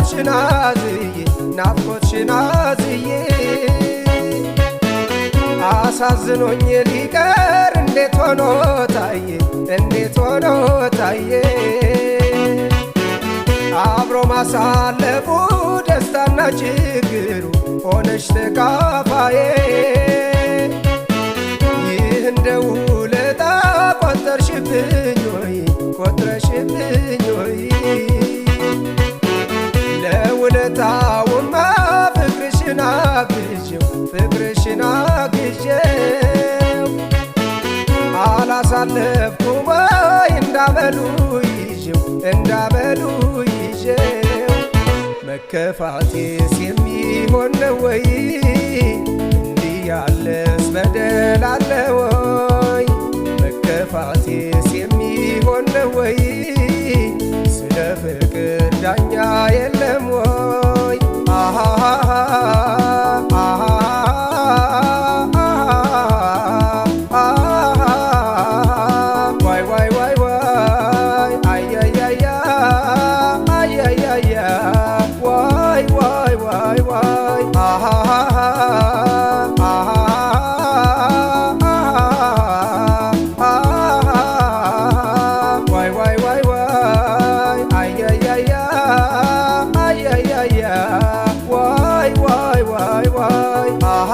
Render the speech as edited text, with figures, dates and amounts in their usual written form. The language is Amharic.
ናፍቆትሽን አዝዬ ናፍቆትሽን አዝዬ አሳዝኖኝ ሊቀር እንዴት ሆኖ ታየ እንዴት ሆኖ ታየ። አብሮ ማሳለፉ ደስታና ችግሩ ሆነሽ ተካፋዬ። ይህ እንደ ውለታ ቆጠርሽብኝ ወይ ቆጥረሽብኝ ወይ? ለውለታውማ ፍቅርሽን አግዤው ፍቅርሽን አግዤው አላሳለፍኩም ወይ እንዳበሉ ይዤው እንዳበሉ ይዤው። መከፋቴስ የሚሆን ነው ወይ? እንዲህ ያለስ በደል አለ ወይ? መከፋቴስ የሚሆን ነው ወይ? ስለ ፍቅር ዳኛ የለም ወይ? አሃ አሃ አሃ ዋይ ዋይ ዋይ ዋይ አያያያ አያያያ ዋይ ዋይ ዋይ ዋይ አሃ አሃ አሃ ዋይ ዋይ ዋይ ዋይ አያያያ አያያያ ዋይ ዋይ ዋይ ዋይ አሃ።